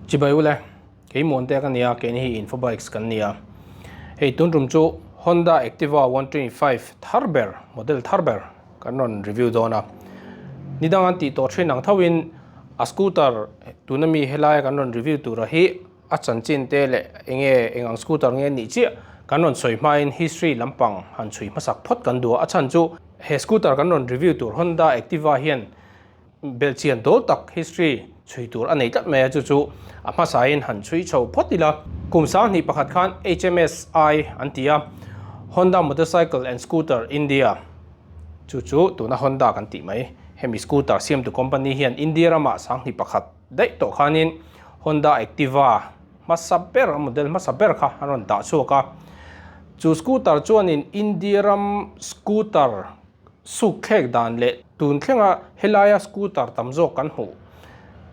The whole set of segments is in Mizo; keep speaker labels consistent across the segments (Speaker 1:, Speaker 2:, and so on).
Speaker 1: Chibai ule, kei Muantea ka nia, keini hi Infobikes kan nia. Hei tun tum chu Honda Activa 125 thar ber, model thar ber kan rawn review dawn a. Ni dang an tih tawh thin ang thoin a scooter tuna mi helaia kan rawn review tura hi a chanchin te leh enge eng ang scooter nge nih chiah kan rawn sawi hmain history lampang han chhui hmasak phawt kan duh a. A chhan chu he scooter kan rawn review tur Honda Activa hian Belhchian dawl tak history chhui tur a nei tlat mai a, chu chu a hmasain han chhui chho phawt ila. Kum 2001 khan HMSI an ti a, Honda Motorcycle and Scooter India, chu chu tuna Honda kan tih mai, hemi scooter siamtu company hian India ramah 2001 daih tawh khanin Honda Activa hmasa ber, a model hmasa ber kha an rawn dah chhuak a. Chu scooter chuanin India ram scooter Suk thlek dan leh tun thlenga helaia scooter tam zawk kan hmuh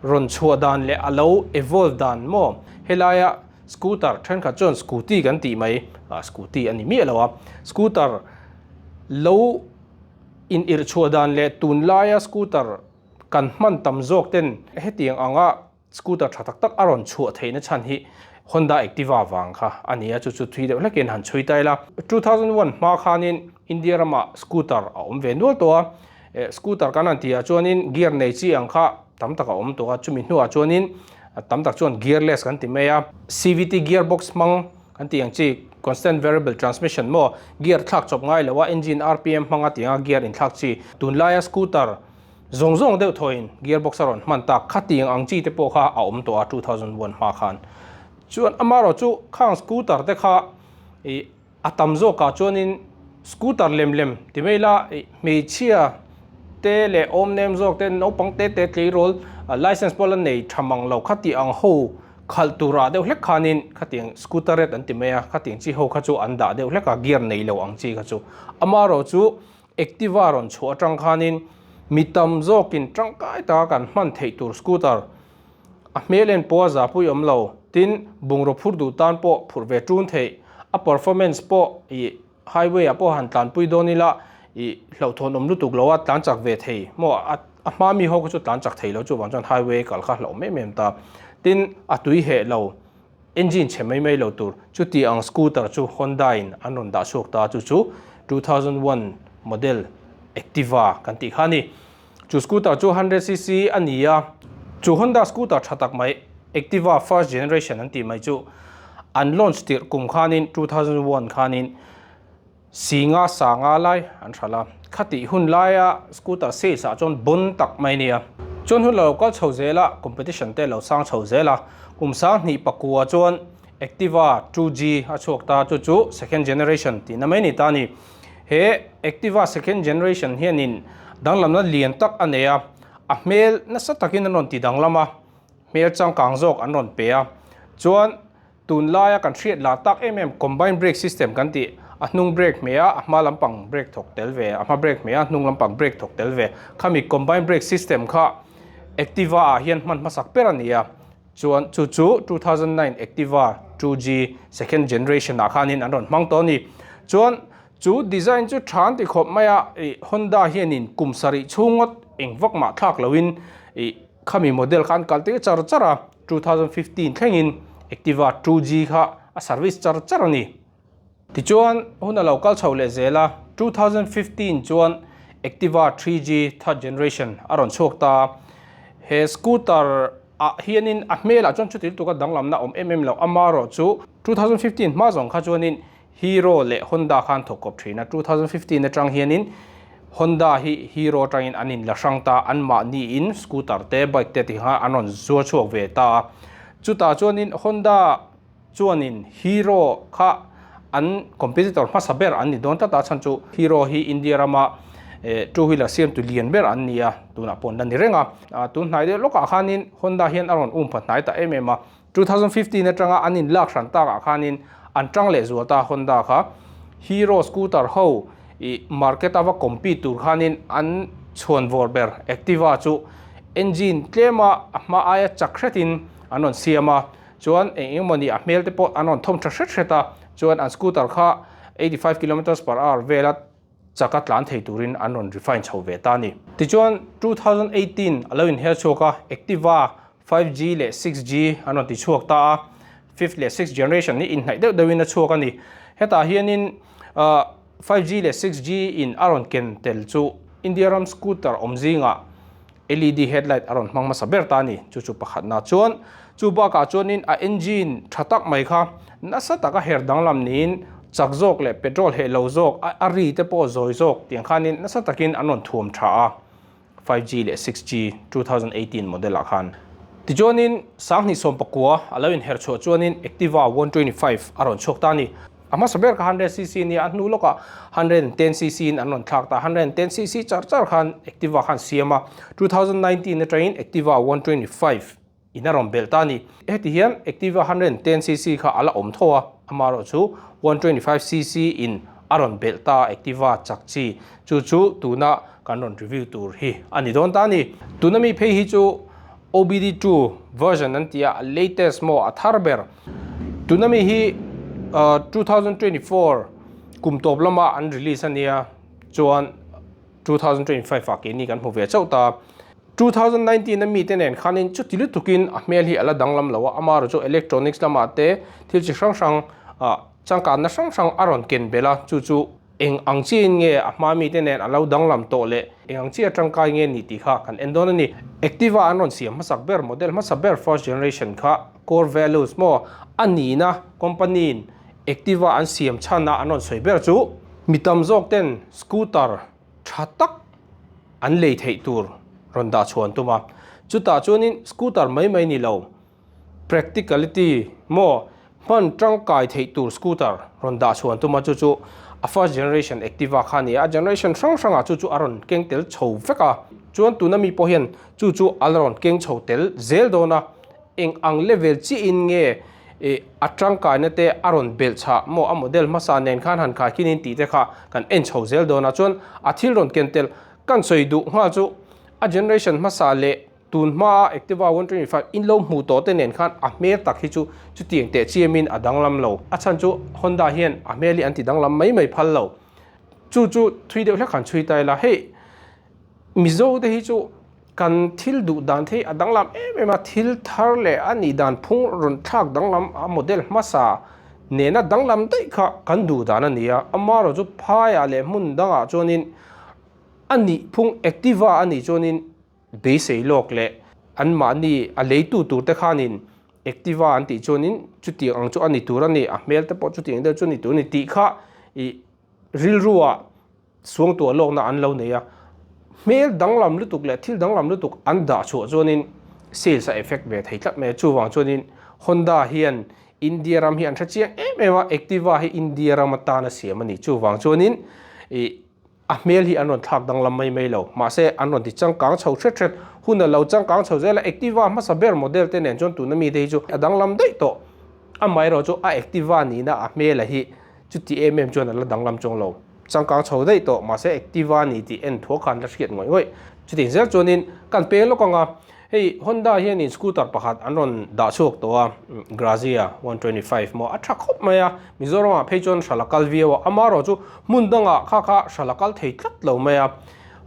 Speaker 1: rawn chhuah dan leh a lo evolve dan maw? Helaia scooter thenkhat chuan scooty kan tih mai, ah scooty a ni miah lo a, scooter lo in irh chhuah dan leh tunlaia scooter kan hman tam zawk ten hetiang anga Scooter tha tak tak a rawn chhuah theihna chhan hi Honda Activa vang kha a ni a, chu chu thui deuh hlekin han chhui ta ila. 2001 hma khanin India ramah scooter a awm ve nual tawh a, eh scooter kan han tihah chuanin gear nei chi ang kha tam tak a awm tawh a, chumi hnuah chuanin tam tak chuan gearless kan ti mai a, CVT gearbox hmang kan tih ang chi constant variable transmission maw gear thlak chawp ngai lo a, engine rpm hmanga tih anga gear inthlak chi tunlaia scooter Zawng zawng deuh thawiin gearbox a rawn hman tak khatiang ang chi te pawh kha a awm tawh a 2001 hma khan. Chuan amaherawh chu khang scooter te kha ih a tam zawkah chuanin scooter lem lem ti mai ila ih hmeichhia te leh awm nem zawk te naupang te te tleirawl license pawh la nei tha mang lo khati ang ho khalh turah deuh hlek khanin khatiang scooterette an ti mai a khatiang chi ho kha chu an dah deuh hlek a gear nei lo ang chi kha chu. Amaherawh chu Activa rawn chhuah atang khanin mi tam zawkin tangkai taka kan hman theih tur scooter a hmel en pawh a zahpui awm lo. Tin, bungraw phur duh tan pawh phurh ve tun theih. A performance pawh ih highway ah pawh han tlanpui dawn ila ih hlauhthawn awm lutuk lo a tlan chak ve thei maw a a hma mi ho kha chu tlan chak thei lo chuvang chuan highway kal kha hlauh em em ta. Tin, a tui heh lo. Engine chhe mai mai lo tur chuti ang scooter chu Honda in an rawn dah chhuak ta chu chu 2001 model Activa kan tih kha a ni. Chu scooter chu 100cc a ni a, chu Honda scooter tha tak mai Activa first generation an tih mai chu an launch tirh kum khanin 2001 khanin Singa sanga lai an hralh a, khatih hun laia scooter sales ah chuan bon tak mai nia. Chuan hun lo kal chho zel a, competition te lo sang chho zel a, kum 2009 chuan Activa 2G a chhuak ta, chu chu second generation tihna mai ni ta a ni. He Activa second generation hianin danglamna lian tak a nei a, a hmel nasa takin an rawn ti danglam a, hmel changkang zawk an rawn pe a, chuan Tunlaia kan hriat lar tak em em combined brake system kan tih, a hnung brake hmeh a, a hma lampang brake thawk tel ve, a hma brake hmeh a, hnung lampang brake thawk tel ve. Khami combined brake system kha Activa ah hian hman hmasak ber a ni a, chuan chu chu 2009 Activa 2G second generation ah khanin an rawn hmang tawh a ni. Chuan chu design chu tha an ti khawp mai a, ih Honda hianin kum sarih chhung ngawt eng vak mah thlak loin ih khami model kha an kal tir char char a. 2015 thlengin Activa 2G kha a service char char a ni. Tichuan, hun a lo kal chho leh zel a, 2015 chuan Activa 3G third generation a rawn chhuak ta a. He scooter ah hianin a hmelah chuan chuti lutuk a danglamna awm em em lo, amaherawhchu 2015 hma zawng kha chuanin Hero leh Honda khan thawk kawp thin a, 2015 atang hianin Honda hi Hero atangin an inla hrang ta, anmahniin scooter te bike te tih kha an rawn zuar chhuak ve ta a. Chutah chuanin Honda chuanin Hero kha an competitor hmasa ber an ni dawn tlat a, chhan chu Hero hi India rama two wheeler siamtu lian ber an ni a, tunah pawh an la ni reng a. Tun hnai deuh lawkah khanin Honda hian a rawn um pha hnai ta em em a. 2015 atanga an inlak hran takah khanin an tang leh zual ta Honda kha Hero scooter ho ih market a va compete tur khanin an chhuan vawr ber Activa chu engine tlema a hma aia chak hretin an rawn siam a, chuan eng eng emawni a hmel te pawh an rawn thawm tha hret hret a, chuan an scooter kha 85 kilometres per hour vela chaka tlan thei turin an rawn refine chho ve ta a ni. Tichuan 2018 a lo inher chhuak a, Activa. 5G leh 6G an rawn ti chhuak ta a, fifth leh sixth generation hi inhnaih deuh deuhin a chhuak a ni. Hetah hianin 5G leh 6G in a rawn ken tel chu India ram scooter awm zingah LED headlight a rawn hmang hmasa ber ta a ni. Chu chu pakhatna chuan chu bakah chuanin a engine tha tak mai kha nasa taka her danglam niin chak zawk leh petrol heh lo zawk a ri te pawh zawi zawk tiang khanin nasa takin an rawn thuam tha a. 5G leh 6G 2018 model ah khan. Tichuanin 2019 a lo inher chhuah chuanin Activa 125 a rawn chhuak ta a ni. A hmasa ber kha 100cc nia a hnu lawkah 110cc in an rawn thlak ta. 110cc char char khan Activa khan siam a, 2019 atangin Activa 125 In a rawn belh ta a ni. Heti hian Activa 110cc kha a la awm tho a, amaherawhchu 125cc in a rawn belh ta Activa chak chi chu chu tuna kan rawn review tur hi a ni dawn ta a ni. Tuna mi phei hi chu OBD2 version an ti a, a latest maw a thar ber. Tuna mi hi 2024 kum tawp lama an release a nia chuan 2025 ah keini kan hmu ve chauh ta. 2019 a mite nen khanin chuti lutukin a hmel hi a la danglam lo a, amaherawh chu electronics lamah te thil chi hrang hrang ah changkanna hrang hrang a rawn ken belh a, chu chu eng ang chiin nge a hma mite nen a lo danglam tawh leh eng ang chi atangkai nge ni tih kha kan en dawn a ni. Activa an rawn siam hmasak ber model hmasa ber first generation kha core values maw a nihna company in Activa an siam chhan a an rawn sawi ber chu mi tam zawk ten scooter tha tak an lei theih tur rawn dah chhuan tum a, chutah chuanin scooter mai mai ni lo practicality maw hman tangkai theih tur scooter rawn dah chhuan tum a, chu chu a first generation Activa kha a ni a, a generation hrang hrangah chu chu a rawn keng tel chho vek a, chuan tuna mi pawh hian chu chu a la rawn keng chho tel zel dawn a. Eng ang level chiahin nge ih a tangkaina te a rawn belh chhah maw a model hmasa nen khan han khai khin in tih te kha kan en chho zel dawn a chuan a thil rawn ken tel kan sawi duh nghal chu a generation hmasa leh tun hma a Activa 125 in lo hmuh tawh te nen khan a hmel tak hi chu chutiang teh chiamin a danglam lo a chhan chu Honda hian a hmel hi an ti danglam mai mai phal lo chu chu thui deuh hlek han chhui ta ila hei Mizo te hi chu kan thil duh dan te hi a danglam em em a, thil thar leh a nih dan phung rawn thlak danglam a model hmasa nena danglam daih kha kan duh dan a ni a, amaherawh chu phaiah leh hmun dangah chuanin a nih phung Activa a nih chuanin beisei lawk leh anmahni a leitu tur te khanin Activa an tih chuanin chutiang ang chu a ni tur a ni, a hmel te pawh chutiang deuh chu a ni tur a ni tih kha ih rilruah. Suangtuah lawkna an lo nei a, hmel danglam lutuk leh thil danglam lutuk an dah chhuah chuanin sales a effect ve thei tlat mai a, chuvang chuanin Honda hian India ram hi an hre chiang em em a, Activa hi India ram atana siam a ni, chuvang chuanin ih a hmel hi an rawn thlak danglam mai mai lo, mahse an rawn ti changkang chho hret hret, hun a lo changkang chho zel a, Activa hmasa ber model te nen chuan tuna mite hi chu a danglam daih tawh, amaherawh chu a Activa nihna a hmel a hi Chuti em em chuan a la danglam chuang lo. Changkang chho daih tawh, mahse Activa ni tih en thuak khan la hriat ngawih ngawih. Chutiang zel chuanin kan peng lawk ang a, hei Honda hianin scooter pakhat an rawn dah chhuak tawh a, Grazia 125 maw a tha khawp mai a, Mizoramah phei chuan hral a kal viau a, amaherawh chu hmun dangah kha kha hral a kal thei tlat lo mai a.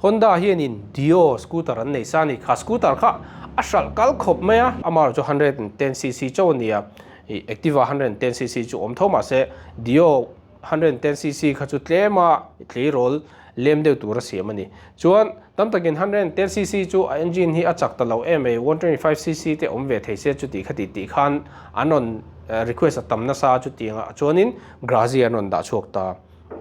Speaker 1: Honda hianin Dio scooter an nei sa a ni, kha scooter kha a hralh kal khawp mai a, amaherawh chu 110cc chauh a ni a. Ih Activa 110cc chu awm tho mahse Dio 110cc kha chu tlema tleirawl lem deuh tur a siam a ni. Chuan tam takin 110cc chu a engine hi a chak ta lo em mai 125cc te awm ve thei se chuti kha tih tih khan an rawn request a tam nasa chutiangah chuanin Grazia an rawn dah chhuak ta.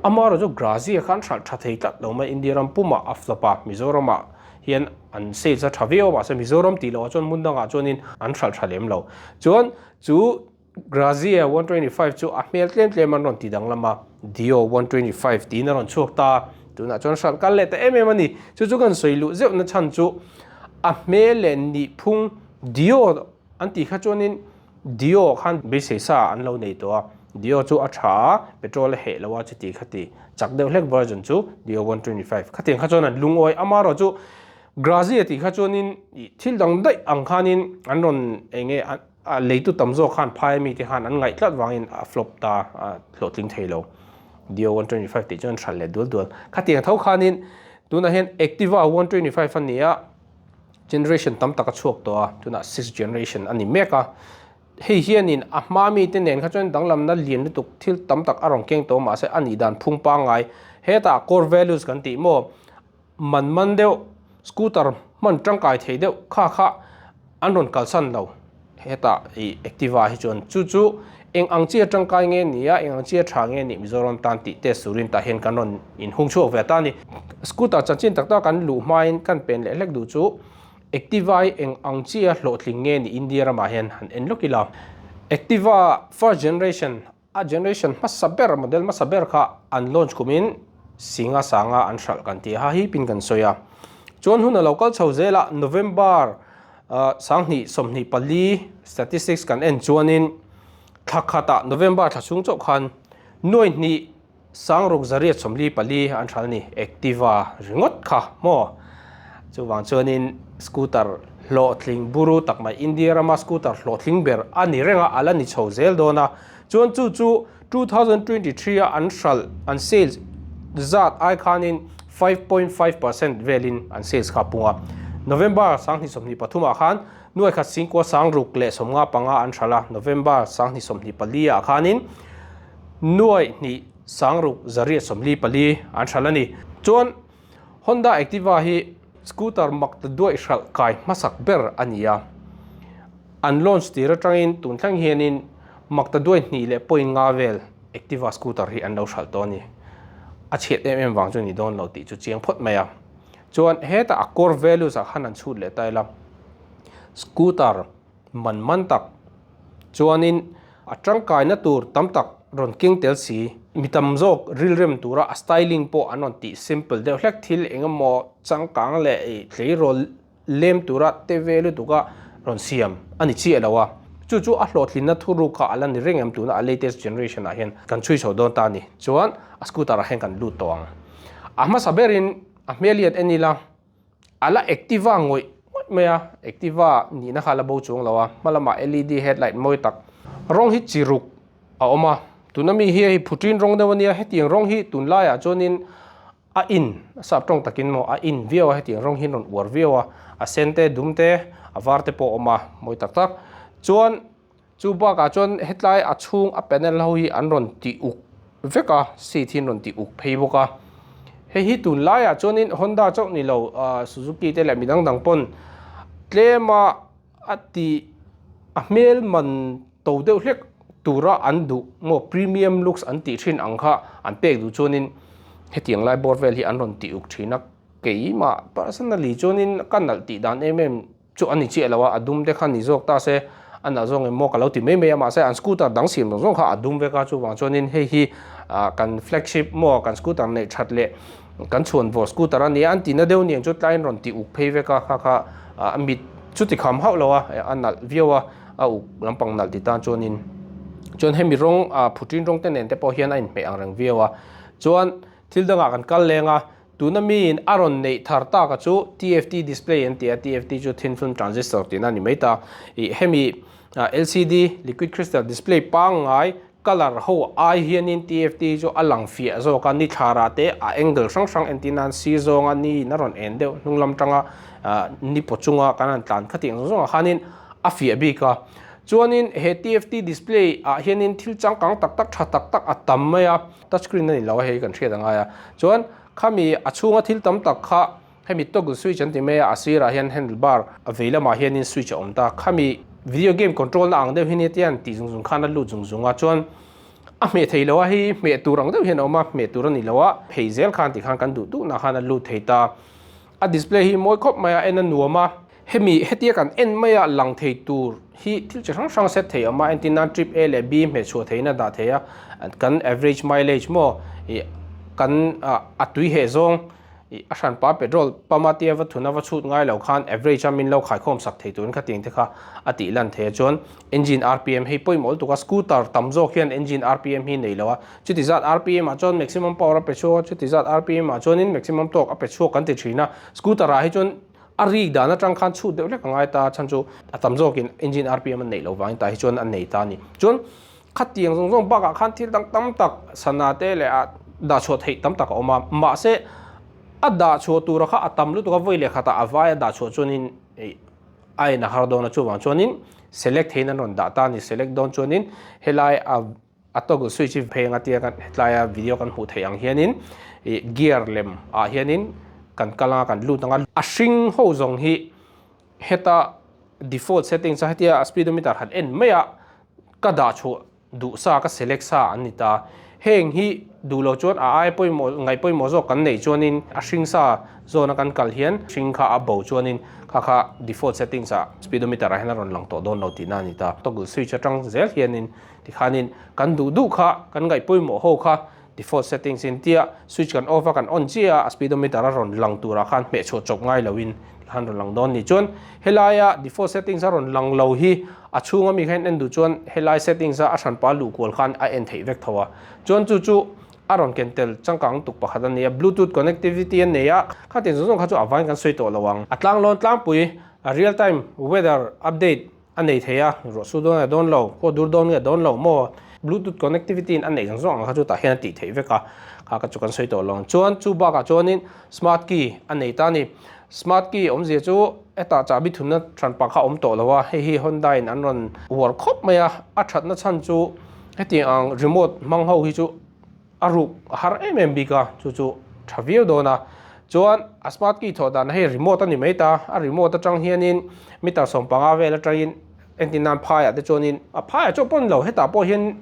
Speaker 1: Amaherawhchu chu Grazia khan hralh tha thei tlat lo mai India ram pumah a flop a Mizoramah hian an sales a tha viau a mahse Mizoram tih loh ah chuan hmun dangah chuanin an hralh tha lem lo. Chuan chu Grazia 125 chu a hmel tlem tlem an rawn ti danglam a, Dio 125 tiin a rawn chhuak ta a, tunah chuan hralh kal leh ta em em a ni. Chu chu kan sawi luh zeuh na chhan chu a hmel leh nihphung Dio an tih kha chuanin Dio khan beisei sa an lo nei tawh a, Dio chu a tha a, petrol a heh lo a chuti kha ti chak deuh hlek version chu Dio 125 khatiang kha chuan an lungawi amaherawh chu Grazia tih kha chuanin thil dang daih ang khanin an rawn eng nge a leitu tam zawk khan phai ami te khan an ngaih tlat vangin a flop ta a hlawhtling thei lo. Dio 125 tih chuan hralh leh dual dual. Khatiang tho khanin tunah hian Activa 125 a ni a. Generation tam tak a chhuak tawh a, tunah sixth generation a ni mek a. Hei hianin a hma mite nen kha chuan danglamna lian lutuk thil tam tak a rawn keng tawh mahse a nih dan phung pangngai hetah core values kan tih maw man man deuh scooter hman tangkai thei deuh kha kha an rawn kalsan lo hetah ih Activa hi chuan chu chu eng ang chi a tangkai nge ni a eng ang chi a tha nge nih Mizoram tan tih test turin tah hian kan rawn inhung chhuak ve ta a ni. Scooter chanchin tak tak kan luh hmain kan pen leh hlek duh chu Activa hi eng ang chi a hlawhtling nge ni India ramah hian han en lawk ila. Activa first generation a generation hmasa ber model hmasa ber kha an launch kumin Singa sanga an hralh kan tih a hipin kan sawi a. Chuan hun a lo kal chho zel a November 20 24 statistics kan en chuanin thla khatah November thla chhung chauh khan nuai hnih Sangruk zariat 44 an hral ni Activa ringawt kha maw? Chuvang chuanin scooter hlawhtling buru tak mai India rama scooter hlawhtling ber a ni reng a, a la ni chho zel dawn a. Chuan chu chu 2023 a an hral an sales zat ai khanin 5.5% velin an sales kha a pung a. November 2023 ah khan nuai khat singkua sangruk leh 55 an hral a, November 2024 ah khanin Nuaih hnih sangruk zariat 44 an hralh a ni. Chuan Honda Activa hi scooter mak ta duaih hralh kai hmasak ber a ni a. An launch tir atangin tun thleng hianin mak ta duaih hnih leh point nga vel Activa scooter hi an lo hralh tawh a ni. A chhiat em em vang chu ni dawn lo tih chu chiang phawt mai a. Chuan hetah a core values ah khan an chhut leh ta ila scooter man man tak chuanin a tangkaina tur tam tak rawn keng tel si. Mi tam zawk rilrem tura a styling pawh an rawn tih simple deuh hlek thil eng emaw changkang leh ih tleirawl lem tura te ve lutuka rawn siam a ni chiah lo a. Chu chu a hlawhtlinna thuruk kha a la ni reng em tuna a latest generation ah hian kan chhui chho dawn ta a ni. Chuan a scooter ah hian kan lut tawh ang. A hmasa berin a hmel hian en ila. A la Activa ngawih ngawih mai a, Activa nihna kha a la bo chuang lo a, hma lamah led headlight mawi tak rawng hi chi ruk a awm a, tuna mi hi hei phuṭin rawng deuh a nia, hetiang rawng hi tunlaiah chuanin a in a sap tawng takin maw a in viau a, hetiang rawng hi an rawn uar viau a, a sen te dum te a var te pawh a awm a mawi tak tak chuan. Chu bakah chuan hetlai a chhung a panel ho hi an rawn tih uk vek a, seat hi an rawn tih uk phei bawk a. Hei hi tunlaiah chuanin Honda chauh ni lo ah Suzuki te leh mi dang dang pawn tlema a tih a hmel man to deuh hlek tura an duh maw premium looks an tih thin ang kha an pek duh chuanin hetiang lai bawr vel hi an rawn tih uk thin a. Keimah personally chuanin ka nalh tih dan em em Chu a ni chiah lo a, a dum te kha ni zawk ta se, a nalh zawng em maw ka lo ti mai mai a, mahse an scooter dang siam zawng zawng kha a dum vek a, chuvang chuanin hei hi ah kan flagship maw kan scooter neih that leh kan chhuan vawr scooter a nia an tihna deuh niang chu tlaiin rawn ti uk phei vek a, kha kha ah a mit chu ti kham hauh lo a, a nalh viau a, a uk lampang nalh ti tan chuanin chuan hemi rawng ah phuṭin rawng te nen te pawh hian a inhmeh ang reng viau a, chuan thil dangah kan kal leng a. Tuna miin a rawn neih thar tak a chu TFT display an ti a, TFT chu thin film transistor tihna a ni mai ta. Ih hemi LCD, liquid crystal display, pangngai colour ho ai hianin TFT chu a lang fiah zawk a, ni thlarah te a angle hrang hrang entir nan sir zawnga ni in a rawn en deuh hnung lam tanga ni paw chunga kan han tlan kha tih ang zawng zawngah khanin a fiah bik a. Chuanin he TFT display ah hianin thil changkang tak tak tha tak tak a tam mai a. Touch screen a ni lo a hei kan hriat a ngai a chuan khami a chhunga thil tam tak kha hemi toggle switch an ti mai a a sirah hian handle bar a vei lamah hianin switch a awm ta khami video game control na ang deuh hi nia tia an tih zung zung khan a lut zung zung a chuan a hmeh thei lo a hei hmeh tur ang deuh hian a awm a hmeh tur a ni lo a phei zel khan tikhan kan duh duh nah khan a lut thei ta a display hi mawi khawp mai a en a nuam a. Hemi hetia kan en maia lang thei tur hi thil chi hrang hrang set thei a awm a, entir nan trip A leh B hmehchhuah theihin a dah thei a, kan average mileage maw ih kan a tui heh zawng ih a hranpa petrol pump a tia va thun a va chhut ngai lo khan average a min lo khaikhawm sak thei turin khatiang te kha a tih lan thei a chuan engine rpm hei pawimawh lutuk a scooter tam zawk hian engine rpm hi nei lo a chuti zat rpm ah chuan maximum power a pe chhuak a chuti zat rpm ah chuanin maximum torque a pe chhuak kan ti thin a scooter ah hi chuan A rik dan atang khan chhut deuh hlek a ngai ta, chhan chu a tam zawkin engine rpm an neih loh vangin tah hi chuan an nei ta a ni. Chuan khatiang zawng zawng bakah khan thil dang tam tak sana te leh a dah chhuah theih tam tak a awm a, mahse a dah chhuah tura kha a tam lutuk a, vawi leh khatah a vai a dah chhuah chuanin a en a har dawn a chuvang chuanin select theihin an rawn dah ta a ni select dawn chuanin helai a a toggle switch hi phei anga tia kan hetlai a video kan hmuh theih ang hianin ih gear lem ah hianin kan kal anga kan lut anga a hring ho zawng hi heta default settings a hetia a speedometer han en mai a ka dah chhuah duh sa ka select sa an ni ta heng hi duh lo chuan a ai pawimawh ngaih pawimawh zawk kan neih chuanin a hring sa zawn a kan kal hian hring kha a bo chuanin kha kha default settings ah speedometer ah hian a rawn lang tawh dawn lo tihna a ni ta toggle switch atang zel hianin Tikhanin kan duh duh kha kan ngaih pawimawh ho kha default settings in tia switch kan off a kan on chiah a, a speedometer a rawn lang turah khan hmeh chhuah chawp ngai loin tikhan rawn lang dawn ni. Chuan helaia default settings a rawn lang lo hi a chhunga mi kha in en duh chuan helai settings a a hranpa luh kual khan a en theih vek tho a. Chuan chu chu a rawn ken tel changkang tuk pakhat a ni a, bluetooth connectivity a nei a, khatin zawng zawng kha chu a vain kan sawi tawh lo ang. A tlanglawn tlangpui a real time weather update A nei thei a, ruah su dawn nge dawn lo, khaw dur dawn nge dawn lo maw? Bluetooth connectivity in a neih zawng zawng ang kha chu tah hian a tih theih vek a, kha ka chu kan sawi tawh lo ang. Chuan chu bakah chuanin smart key a nei ta a ni. Smart key awmzia chu hetah chahbi thunna hranpa kha a awm tawh lo a, hei hi Honda in an rawn uar khawp mai a, a thatna chhan chu hetiang ang remote hmang ho hi chu a ruk a har em em bik a, chu chu tha viau dawn a. Chuan a smart key thawh dan hei remote a ni mai ta, a remote atang hianin meter 15 vel atangin entin nan phaiah te chuanin a phaiah chauh pawh ni lo hetah pawh hian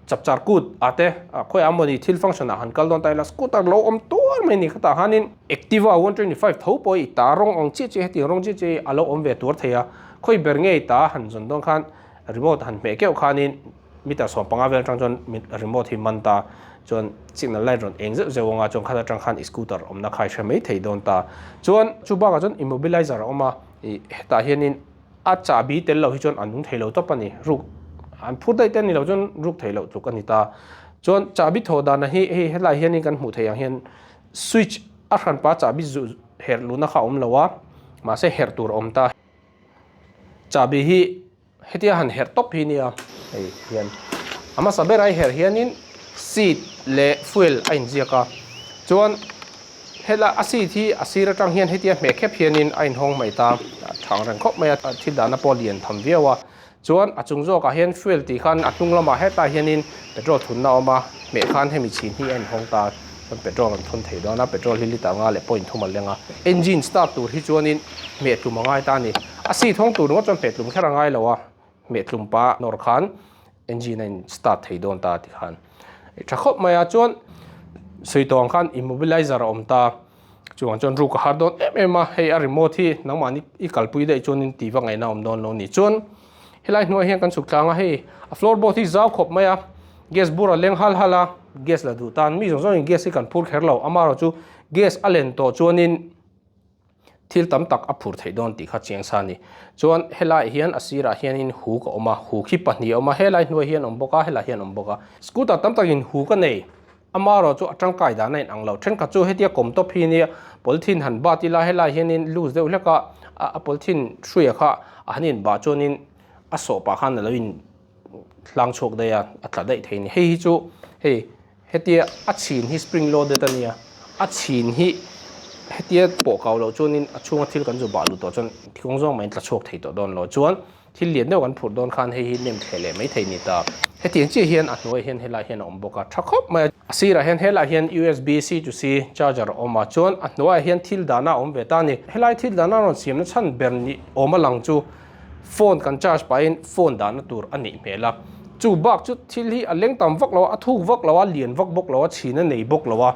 Speaker 1: chapchar kut ah te khawiah emawni thil function ah han kal dawn ta ila scooter lo awm tuar mai a ni khatah khanin Activa 125 tho pawh i ta rawng ang chiah chiah hetiang rawng chiah chiah hi a lo awm ve tuar thei a, khawi ber nge i ta han zawn dawn khan remote han hmeh keuh khanin Meter 15 vel atang chuan remote hi man ta chuan signal light rawn eng zeuh zeuh anga chuan khat atang khan scooter awmna kha i hre mai thei dawn ta. Chuan chu bakah chuan immobilizer a awm a, ih hetah hianin a chahbi tel lo hi chuan a nung thei lo tawp a ni, ruk an phur daih te a ni lo chuan ruk thei loh tluk a ni ta. Chuan chahbi thawh dana hi hei helai hianin kan hmuh theih ang hian switch a hranpa chahbi zu herh luhna kha a awm lo a, mahse herh tur a awm ta. Chahbi hi Hetia han herh tawp hi nia hei hian a hmasa ber ai herh hianin seat leh fuel a inziak a chuan hela a seat hi a sir atang hian hetia hmeh khep hianin a inhawng mai ta a thang reng khawp mai a thil dahna pawh a lian tham viau a chuan a chung zawkah hian fuel tih khan a hnung lamah hetlai hianin petrol thunna a awm a hmeh khan hemi chhin hi a inhawng ta chuan petrol an thun thei dawn a petrol hi litre nga leh point thum a leng a engine start tur hi chuanin hmeh tlum a ngai ta a ni. A seat hawng tur ringawt chuan hmehtlum kher a ngai lo a, hmehtlum pa nawr khan engine a in start thei dawn ta ti khan tha khawp mai a, chuan sawi tawh ang khan immobilizer a awm ta, chuvang chuan ruk a har dawn em em a, hei a remote hi nangmahni i kalpui daih chuanin tih va ngaihna a awm dawn lo a ni. Chuan helai hnuaiah hian kan chhuk tlang a, hei a floor board hi zau khawp mai a, gas bur a leng hal hal a, gas la duh tan mi zawng zawngin gas hi kan phur kher lo, amaherawhchu gas a len tawh chuanin Thil tam tak a phur theih dawn tih kha chiang sa a ni. Chuan helaiah hian a sirah hianin huk a awm a, huk hi pahnih a awm a, helai hnuai hian a awm bawk a, helai hian a awm bawk a. Scooter tam takin huk a nei, amaherawh chu a tangkai dan a inang lo. Thenkhat chu hetia kawm tawp hi nia polythene han bat ila helai hianin loose deuh hlek a, a polythene hruia kha a han inbah chuanin a sawh pah khan a lo in hlang chhuak daih a, a tla daih thei a ni. Hei hi chu hei. Hetia a chhin hi spring loaded a nia, a chhin hi hetia pawh kau loh chuanin a chhunga thil kan zu bah lut tawh chuan thikawng zawng maiin tla chhuak thei tawh dawn lo. Chuan thil lian deuh kan phurh dawn khan hei hi nem thleh leh mai thei ni ta. Hetiang chiah hian a hnuaiah hian helaiah hian a awm bawk a, tha khawp mai a. A sirah hian helaiah hian USB C to C charger a awm a, chuan a hnuaiah hian thil dahna a awm ve ta a ni. Helai thil dahna rawn siamna chhan ber ni awm a lang chu Phone kan charge pahin phone dahna tur a neih hmel a, chu bak chu thil hi a leng tam vak lo a, a thuk vak lo a, lian vak bawk lo a, chhin a nei bawk lo a,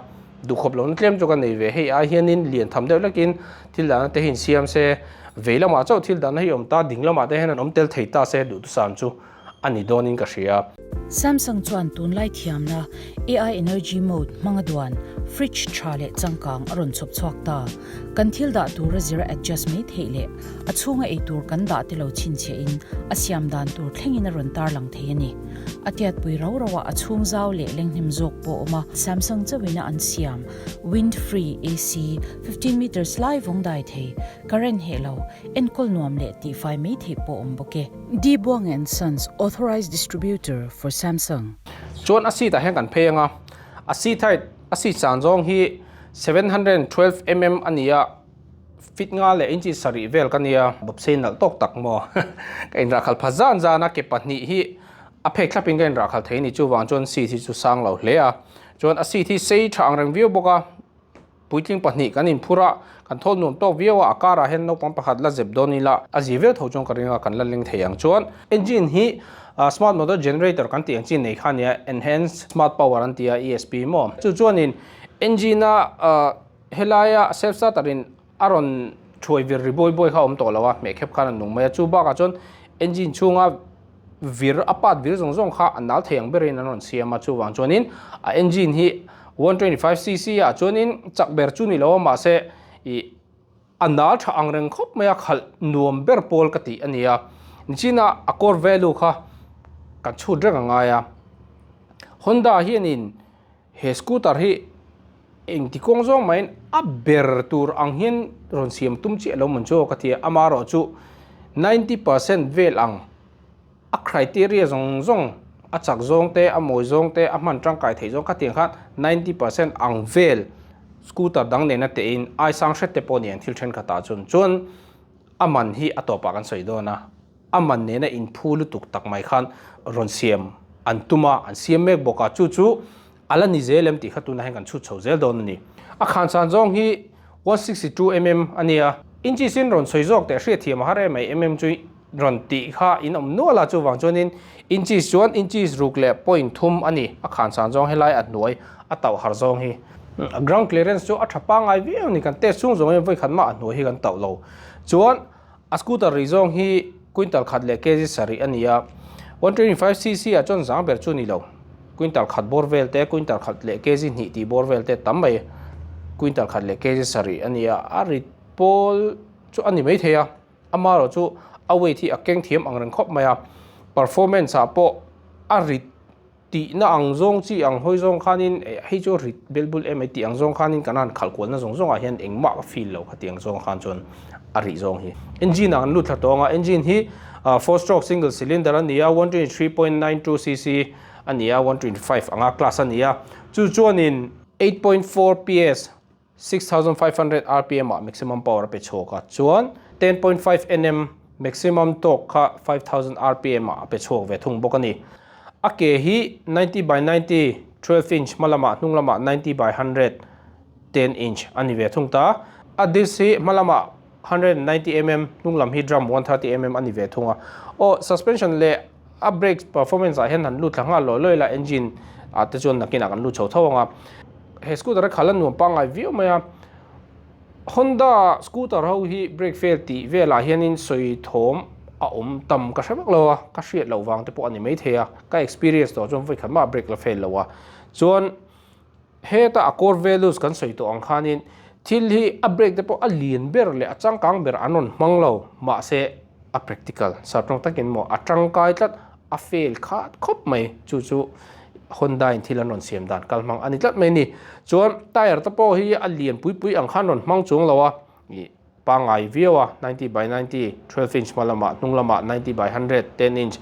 Speaker 1: duhkhawp lohna tlem chu ka nei ve. Hei ai hianin lian tham deuh lekin thil dahna te hi insiam se, vei lamah chauh thil dahna hi awm ta, ding lamah te hian an awm tel thei ta se duhthusam chu a ni dawnin ka hria.
Speaker 2: Samsung chuan tunlai thiamna AI Energy Mode hmanga duan fridge tha leh changkang a rawn chhawp chhuak ta. Kan thil dah tur a zira adjust mai theih leh a chhunga ei tur kan dah te lo chhinchhiahin a siam dan tur thlengin a rawn tarlang thei a ni. A tiatpui rau rauah a chhung zau leh lenghnem zawk pawh a awm a. Samsung chauhin a an siam Wind Free AC 15 meters lai vawng dai thei, current heh lo, enkawl nuam leh tihfai mai theih pawh a awm bawk e. D Buang and Sons Authorized Distributor for Samsung.
Speaker 1: Chuan a seat ah hian kan phei anga, a seat height, a seat san zawng hi 712 mm a ni a, Fit nga leh inchi sarih vel ka nia, bawpsei nalh tawk tak maw? Ka inrahkhal pha zan zan a, ke pahnih hi a phek thlapin ka inrahkhal thei a ni. Chuvang chuan seat hi chu sang lo hle a, chuan a seat hi sei tha ang reng viau bawk a, puitling pahnih kan inphur a, kan thawl nuam tawk viau a, a karah hian naupang pakhat la zep dawn ila a zi viau tho chuan ka ring a, kan la leng thei ang. Chuan engine hi smart motor generator kan tih ang chi nei kha a nia, enhanced smart power an ti a, ESP maw? Chu chuanin engine a Helaia self starter in a rawn thuai vir ri buai buai kha a awm tawh lo a, hmeh khep khan a nung mai a. Chu bakah chuan engine chhunga vir a part vir zawng zawng kha a nal thei ang berin an rawn siam a. Chuvang chuanin a engine hi 125 cc ah chuanin chak ber chu ni lo a, mahse ih a nal tha ang reng khawp mai a, khalh nuam ber pawl ka tih a ni a. Nichina a core value kha kan chhut reng a ngai a. Honda hianin He scooter hi engti kawng zawng mahin a ber tur ang hian rawn siam tum chiah lo mawn chu aw ka ti a, amaherawh chu 90% vel ang a criteria zawng zawng a chak zawng te a mawi zawng te a hman tangkai theih zawng khatiang khan 90% ang vel scooter dang nena tehin ai sang hret te pawh ni ang thil thenkhatah chuan chuan a man hi a tawpah kan sawi dawn a. A man nena inphu lutuk tak mai khan rawn siam an tum a, an siam mek bawk a, chu chu a la ni zel em tih kha tunah hian kan chhut chho zel dawn a ni. A khansan zawng hi 162 mm a nia, inches in rawn sawi zawk teh hriatthiam a har em mai, mm chu rawn tih kha in awm nual a, chuvang chuanin inches chuan inches ruk leh point thum a ni, a khansan zawng helai a hnuai a tauh har zawng hi. A ground clearance chu a tha pangngai viau a ni, kan test chhung zawng hian vawi khat mah a hnuai hi kan tauh lo, chuan A scooter rih zawng hi quintal khat leh kg sarih a ni a, 125 cc ah chuan zang ber chu a ni lo. Quintal khat bawr vel te, quintal khat leh kg hnih tih bawr vel te tam mai. Quintal khat leh kg sarih a ni a, a rit pawl chu a ni mai thei a, amaherawh chu a weight hi a keng thiam ang reng khawp mai a, performance ah pawh a rit Tihna ang zawng chi ang hawi zawng khanin hei chu rit bel bul em mai tih ang zawng khanin kan han khalh kualna zawng zawngah hian engmah ka feel lo kha tih ang zawng khan chuan a rih zawng hi. Engine ah kan lut thla tawng a, engine hi four stroke single cylinder a ni a, 123.92 cc a ni a, 125 anga class a ni a, chu chuanin 8.4 PS 6500 rpm ah maximum power a pe chhuak a, chuan 10.5 Nm maximum torque kha 5000 rpm ah a pe chhuak ve thung bawk a ni. A ke hi 90 by 90, 12 inch hma lamah hnung lamah 90 by 100, 10 inch a ni ve thung ta. A disc hi hma lamah 190 mm, hnung lam hi drum 130 mm a ni ve thung a. Aw, suspension leh a brake performance ah hian han lut thla nghal lawi lawi la, engine ah te chuan nakinah kan lut chho tho ang a. He scooter a khalh a nuam pangngai viau mai a, Honda scooter ho hi brake fail tih velah hianin sawi thawm a awm tam ka hre vak lo a, ka hriat loh vang te pawh a ni maithei a, ka experience tawh chuan vawi khat mah brake la fail lo a, chuan heta a core values kan sawi tawh ang khanin thil hi a brake te pawh a lian ber leh a changkang ber an rawn hmang lo mahse a practical sartawng takin maw a tangkai tlat a fail khat khawp mai chu chu Honda in thil an rawn siam dan kal hmang a ni tlat mai a ni. Chuan tyre te pawh hi a lian pui pui ang khan rawn hmang chuang lo a, ih pangngai viau a 90 by 90 12 inch hma lamah hnung lamah 90 by 100 10 inch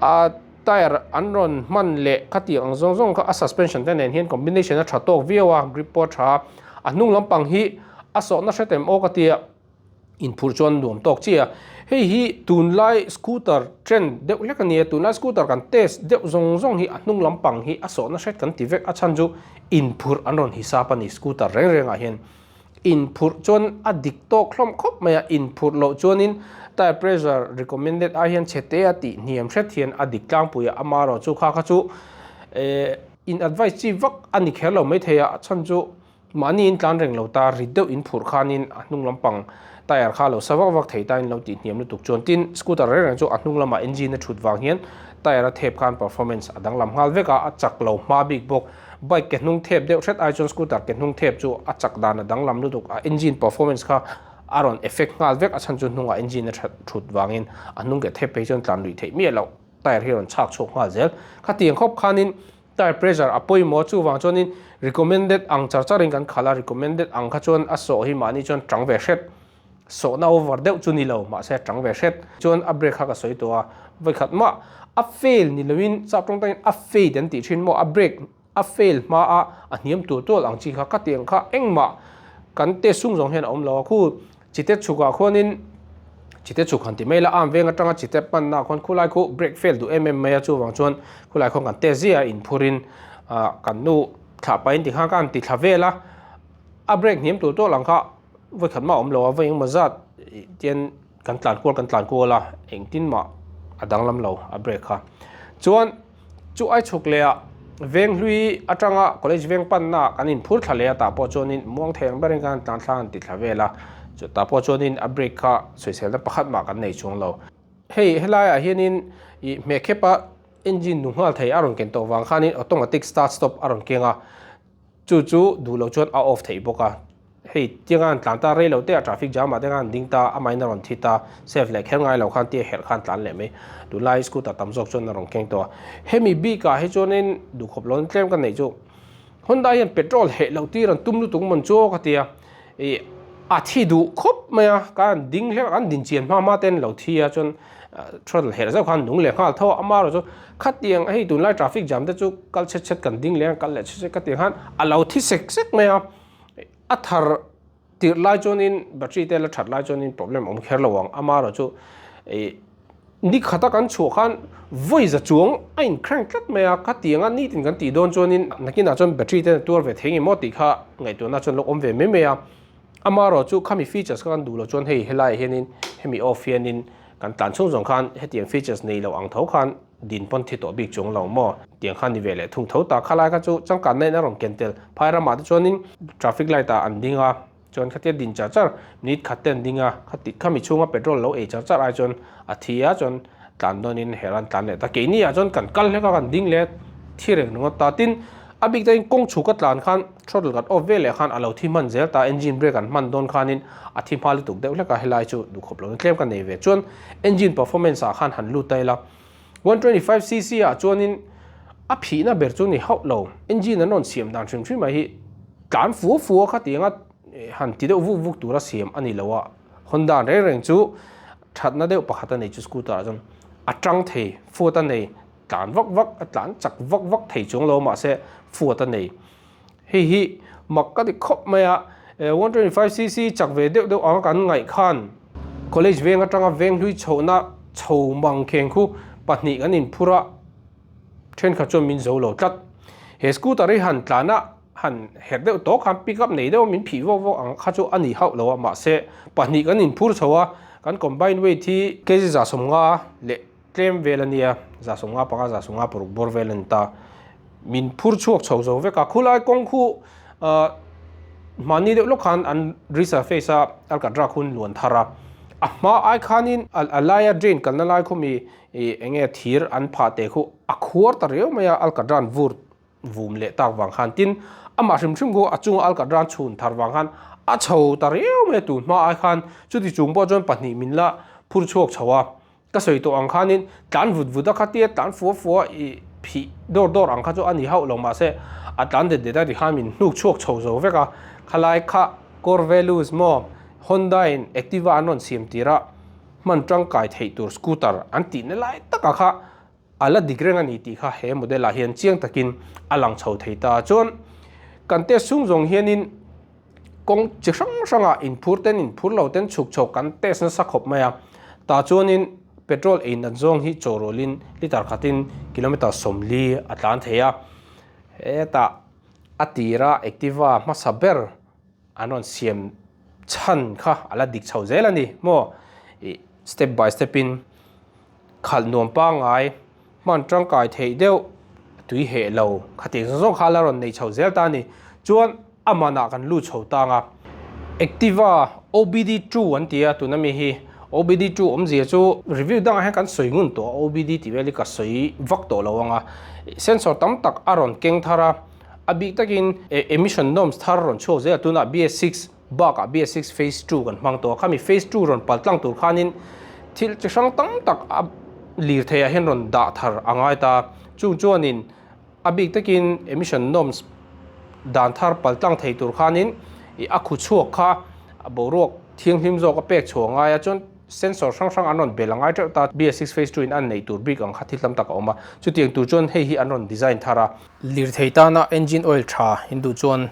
Speaker 1: a tyre an rawn hman leh khatiang ang zawng zawng kha a suspension te nen hian combination a tha tawk viau a grip pawh a tha a, a hnung lampang hi a sawhna hretem aw ka tia. Inphurh chuan nuam tawk chiah a, hei hi tunlai scooter trend deuh hlek a ni a, tunlai scooter kan test deuh zawng zawng hi a hnung lampang hi a sawhna hret kan ti vek a chhan chu inphurh an rawn hisap a ni scooter reng rengah hian inphurh chuan a dik tawk hlawm khawp mai a, inphurh loh chuanin tyre pressure recommended ai hian chhe te a tih hniam hret hian a dik tlangpui a, amaherawh chu kha kha chu eh in advice chi vak a ni kher lo maithei a, a chhan chu. Mahni in tlan reng lo ta, rit deuh in phurh khanin a hnung lampang tyre kha lo sa vak vak thei ta in lo tih hniam lutuk chuan tin scooter reng reng chu a hnung lamah engine a thut vang hian tyre a thep khan performance a danglam nghal vek a, a chak lo hma bik bawk. Bike ke hnung thep deuh hret ai chuan scooter ke hnung thep chu a chak dan a danglam lutuk a, engine performance kha a rawn effect nghal vek a chhan chu hnungah engine a thut vangin a hnung ke thep phei chuan tlan luih theih miah loh tyre hi a rawn chhak chhuak nghal zel. Khatiang khawp khanin Tire pressure a pawimawh chuvang chuanin recommended ang char charin kan khalh a, recommended ang kha chuan a sawh hi mahni chuan tang ve hret, sawhna over deuh chu ni lo mahse a tang ve hret. Chuan a brake kha ka sawi tawh a, vawikhat mah a fail ni loin chap tawng tangin a fade an tih thin maw, a brake a fail hma a a hniam tur tual ang chi kha ka tiang kha engmah kan test sung zawng hian a awm lo a, khu. Chite chhukah khuanin chite chhuk han ti mai la, arm veng atanga chite panna ah khuan khulai khu brake fail duh em em mai a, chuvang chuan khulai khuan kan test ziah a inphurin ah kan nu thlah pahin tikhan ka han ti thla vel a, a brake hniam tur tawh lang kha vawikhat mah a awm lo a, vawi engemaw zat tian kan tlan kual kan tlan kual a, engtin mah a danglam lo a brake kha. Chuan chu ai chhuk leh ah veng hlui atanga college veng panna ah kan inphur thla leh a tah pawh chuanin muang thei ang berin khan tlan thla an ti thla vel a, chutah pawh chuanin a brake kha sawiselna pakhat mah kan nei chuang lo. Hei helaiah hianin ih hmehkhepa engine nu nghal thei a rawn ken tawh vang khanin automatic start stop a rawn keng a. Chu chu duh loh chuan a off theih bawk a, hei tianga an tlan ta rei lo te a traffic jam ah te khan an ding ta, amahin a rawn thi ta, safe leh kher ngai lo khan tia herh khan tlan leh mai. Tunlai scooter tam zawk chuan a rawn keng tawh a, hemi bik ah hi chuanin duhkhawp loin tlem ka neih chu Honda hian petrol heh loh tir an tum lutuk mawn chu aw ka ti a, ih a thi duh khawp mai a, kan ding hlek a, kan din chian hma hma ten lo thi a chuan throttle herh zauh khan nung leh nghal tho a, amaherawh chu khatiang hei tunlai traffic jam te chu kal chhet chhet kan ding leh a kal leh chhet chhet khatiang khan a lo thi sek sek mai a, a thar tirh lai chuanin battery te la that lai chuanin problem a awm kher lo ang, amaherawh chu ih Ni khata kan chhuah khan vawi za chuang a in crank tlat mai a, khatianga nitin kan tih dawn chuanin nakinah chuan battery te tuar ve thei nge maw tih kha ngaihtuahna chuan lo awm ve mai mai a. Amaherawh chu khami features kha kan duh loh chuan hei helaiah hianin hemi off hianin kan tlan chhung zawng khan hetiang features nei loh ang tho khan din pawn thi tawh bik chuang lo maw tiang khan ni ve leh thung tho ta. Khalai kha chu changkanna in a rawn ken tel phai ramah te chuanin traffic light ah an ding a. Chuan khatia din char char minute khat te an ding a, khati khami chhunga petrol lo ei char char ai chuan a thi a chuan tlan dawnin her an tlan leh ta. Keini ah chuan kan kal hlek a kan ding leh thi reng ringawt ta. Tin, a bik takin kawng chhuk a tlan khan throttle kan off vel leh khan a lo thi hman zel ta, engine brake an hman dawn khanin a thi hma lutuk deuh hlek a, helai chu duhkhawp lovin tlem ka nei ve. Chuan engine performance ah khan han lut ta ila, 125 cc ah chuanin a phihna ber chu ni hauh lo, engine an rawn siam dan hrim hrim ah hi tlan fua fua kha tianga han ti deuh vuk vuk tura siam a ni lo a, Honda reng reng chu thatna deuh pakhat a nei chu scooter ah chuan a tang thei fuat a nei tlan vak vak a tlan chak vak vak thei chuang lo mahse fuat a nei. Hei hi mak ka ti khawp mai a, 125 cc chak ve deuh deuh anga kan ngaih khan college veng atanga veng hlui chhohna chho mang kheng khu pahnih kan inphur a, thenkhat chuan min zo lo tlat. He scooter hi han tlan a, han herh deuh tawh khan pick up nei deuh a min phih vawk vawk ang kha chu a ni hauh lo a, mahse pahnih kan inphur chho a, kan combine weight hi kg 150 leh Tlem vel a nia, 155, 156 bawr vel a ni ta. Min phur chhuak chho zo vek a, khulai kawng khu mahni deuh lawk khan an resurface a, Alcatra khun luan thar a. A hma ai khanin a laia drain kalna lai khu mi eng nge thir an phah teh khu a khuar ta riau mai a, Alcatra an vur vum leh tak vang khan. Tin, amah hrim hrim khu a chunga Alcatra an chhun thar vang khan a chho ta riau mai a, tun hma ai khan chuti chung pawh chuan pahnih min la phur chhuak chho a. Ka sawi tawh ang khanin tlan vut vut a khatia tlan fua fua i phih dawr dawr ang kha chu a ni hauh lo mahse a tlan det det a ti khan min hnuk chhuak chho zo vek a, khalai kha core values maw Honda in Activa an rawn siam tir a hman tangkai theih tur scooter an tihna lai taka kha a la dik reng a ni tih kha he model ah hian chiang takin a lang chho thei ta chuan kan test chhung zawng hianin kawng chi hrang hrangah inphur ten inphur lo ten chhuk chho kan test nasa khawp mai a tah chuanin petrol ei nat zawng hi chaw rawlin litre khatin kilometer 40 a tlan thei a hetah a tira Activa hmasa ber an rawn siam chhan kha a la dik chho zel a ni maw ih step by step in. Khalh nuam pangngai, hman tangkai theih deuh, tui heh lo, khatiang zawng zawng kha la rawn nei chho zel ta a ni. Chuan a manah kan lut chho tang a. Activa OBD 2 an ti a, tuna mi hi OBD 2 awmzia chu review dangah hian kan sawi ngun tawh a, OBD tih vel hi ka sawi vak tawh lo ang a. Sensor tam tak a rawn keng thar a, a bik takin emission norms thar rawn chhuak zel a, tunah BS6 Bakah BS6 phase 2 kan hmang tawh a, khami phase 2 rawn pal tlang tur khanin thil chi hrang tam tak a lirtheiah hian rawn dah thar a ngai ta. Chung chuanin a bik takin emission norms dan thar pal tlang thei tur khanin ih a khu chhuak kha a boruak thianghlim zawk a pek chhuah a ngai a, chuan sensor hrang hrang an rawn bel a ngai teuh ta. BS6 phase 2 in an neih tur bik ang kha thil tam tak a awm a, chutiang tur chuan hei hi an rawn design thar a. Lirthei tana engine oil tha in duh chuan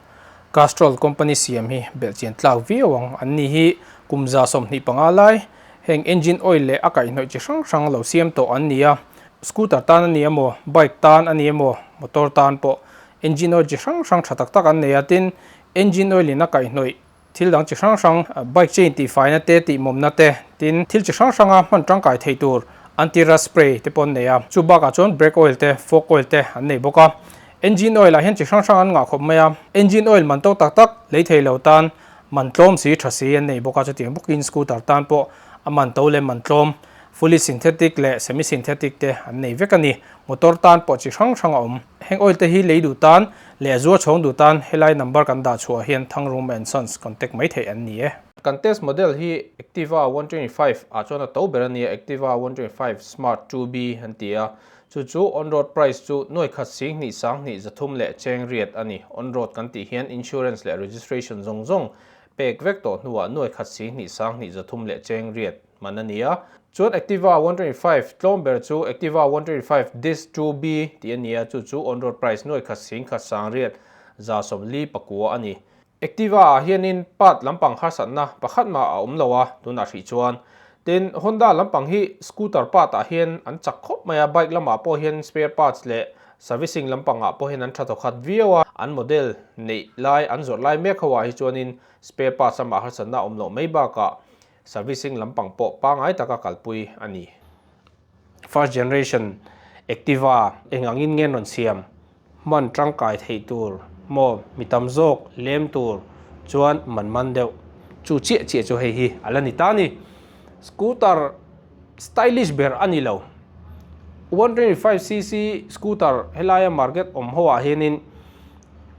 Speaker 1: Castrol company siam hi belhchian tlak viau ang. An ni hi Kum 25 lai heng engine oil leh a kaihhnawih chi hrang hrang lo siam tawh an ni a, scooter tan a ni emaw, bike tan a ni emaw, motor tan pawh engine oil chi hrang hrang tha tak tak an nei a, tin engine oil in a kaihhnawih thil dang chi hrang hrang bike chain tihfaina te, tihmawmna te, tin thil chi hrang hranga hman tangkai thei tur anti-rust spray te pawh an nei a, chu bakah chuan brake oil te, fork oil te an nei bawk a, engine oil ah hian chi hrang hrang an ngah khawp mai a, engine oil man tawk tak tak lei thei lo tan Man tlawm si tha si an nei bawk a, chutiang bawkin scooter tan pawh a man to leh man tlawm, fully synthetic leh semi synthetic te an nei vek a ni. Motor tan pawh chi hrang hrang a awm. Heng oil te hi lei duh tan leh a zua chhawng duh tan helai number kan dah chhuah hian Thangruma and Sons contact mai theih an ni e. Kan test model hi Activa 125 ah chuan a to ber a ni a, Activa 125 Smart 2B an ti a, Chu chu on-road price chu nuai khat sing hnih sang hnih zathum leh cheng riat a ni. On-road kan tih hian insurance leh registration zawng zawng pek vek tawh hnuah nuai khat sing hnih sang hnih zathum leh cheng riat man a ni a. Chuan Activa 125 tlawm ber chu Activa 125 Disc 2B tih a ni a, chu chu on-road price nuai khat sing khat sang riat 149 a ni. Activa ah hianin part lampang harsatna pakhat mah a awm lo a, tunah hrih chuan. Tin, Honda lampang hi scooter part ah hian an chak khawp mai a, bike lamah pawh hian spare parts leh servicing lampang ah pawh hian an tha thawkhat viau a, an model neih lai an zawrh lai mek ho ah hi chuanin spare parts lamah harsatna a awm loh mai bakah servicing lampang pawh pangai taka kalpui a ni. First generation Activa eng angin nge an rawn siam? Hman tangkai theih tur maw mi tam zawk lem tur chuan man man deuh chu chiah chiah chu hei hi a la ni ta a ni. Scooter stylish ber a ni lo. 125cc scooter helaia market awm ho ah hianin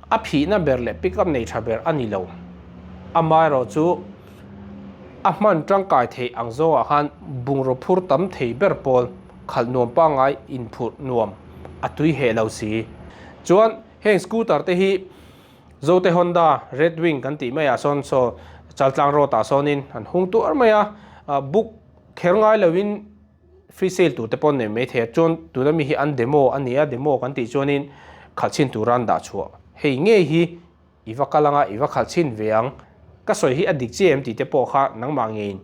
Speaker 1: a phihna ber leh pick up nei tha ber a ni lo. Amaherawh chu a hman tangkai theih ang zawngah khan bungraw phur tam thei ber pawl khalh nuam pangngai inphurh nuam a tui heh lo si. Chuan heng scooter te hi Zote Honda Red Wing kan tih maiah sawn saw Chaltlang road ah sawnin an hung tuar mai a, book kher ngai loin free sale tur te pawh an nei mai thei a, chuan tuna mi hi an demo a ni a, demo kan tih chuanin khalh chhin tura an dah chhuah hei ngei hi i va kal anga i va khalh chhin ve ang, ka sawi hi a dik chiah em tih te pawh kha nangmah ngeiin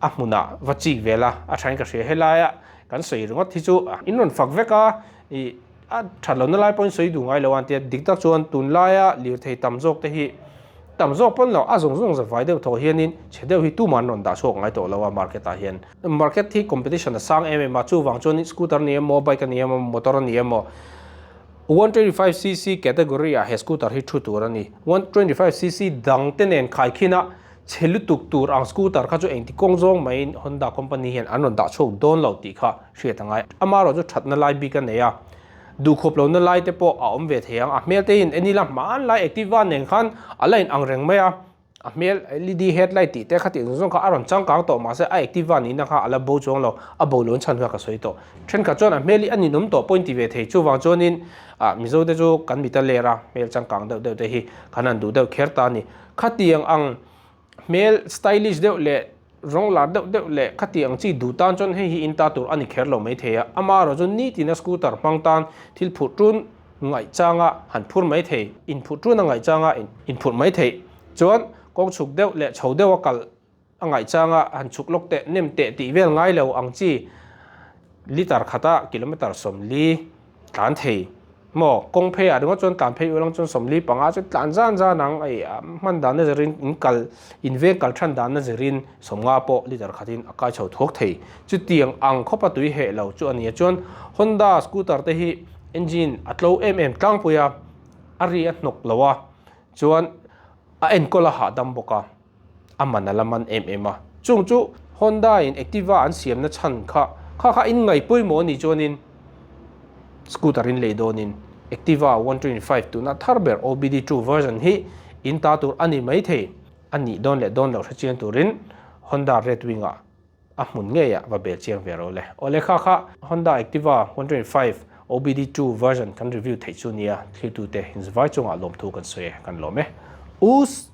Speaker 1: a hmunah va chik ve la a thain ka hria helaia kan sawi ringawt hi chu in rawn fak vek a ih a that lohna lai pawhin sawi duh ngai lo a tia dik tak chuan tunlaia lirthei tam zawk te hi tam zawk pawn lo a zawng zawng zavai deuh thaw hianin chhe deuh hi tumah an rawn dah chhuak ngai tawh lo a market ah hian market hi competition a sang em em a chuvang chuan scooter a ni emaw bike a ni emaw motor a ni emaw 125cc category ah he scooter hi thu tur a ni 125cc dang te nen khaikhin a Chhe lutuk tur ang scooter kha chu engti kawng zawng maiin Honda company hian an rawn dah chhuak dawn lo tih kha hriat a ngai. Amaherawh chu thatna lai bik a nei a, duhkhawp lohna lai te pawh a awm ve thei ang. A hmel te hian en ila hmaan lai Activa nen khan a la in ang reng mai a, a hmel LED headlight tih te kha tih zawng zawng kha a rawn changkang tawh mahse a Activa nihna kha a la bo chuang lo, a bo loin chhan kha ka sawi tawh. Thenkhat chuan a hmel hi a ninawm tawh pawhin ti ve thei, chuvang chuanin ah Mizo te chu kan mit a ler a, hmel changkang deuh deuh te hi kan han duh deuh kher ta a ni. Khatiang ang hmel stylish deuh leh rawng lar deuh deuh leh khatiang chi duh tan chuan hei hi in ta tur a ni kher lo mai thei a, amaherawh chu nitina scooter hmang tan thil phurh tun ngaihchanga han phur mai thei, inphurh tun a ngaihchanga inphurh mai theih chuan kawng chhuk deuh leh chho deuh a kal A ngaihchanga han chhuk lawk teh nem teh tih vel ngai lo ang chi litre khata kilometre 40 tlan thei maw kawng phei ah ringawt chuan tlan phei ulang chuan 45 chu tlan zan zan ang ei hman dan na zirin in kal in veng kal than dan na zirin 50 pawh litre khatin a kai chho thuak thei chutiang ang khawpa tui heh lo chu a ni a chuan Honda scooter te hi engine a tlo em em tlangpui a a ri a hnawk lo a chuan a enkawl a hahdam bawk a. a man a la man em em a, chung chu Honda in Activa an siamna chhan kha kha kha in ngaih pawimawh a nih chuanin scooter in lei dawnin Activa 125 tuna thar ber OBD2 version hi in ta tur a ni maithei a nih dawn leh dawn loh hre chiang turin Honda Red Wing ah a hmun ngeiah va bel chiang ve rawh le. Awle kha kha Honda Activa 125 OBD2 version kan review theih chu nia, thlirtute inzavai chungah lawmthu kan sawi e, kan lawm e. Us!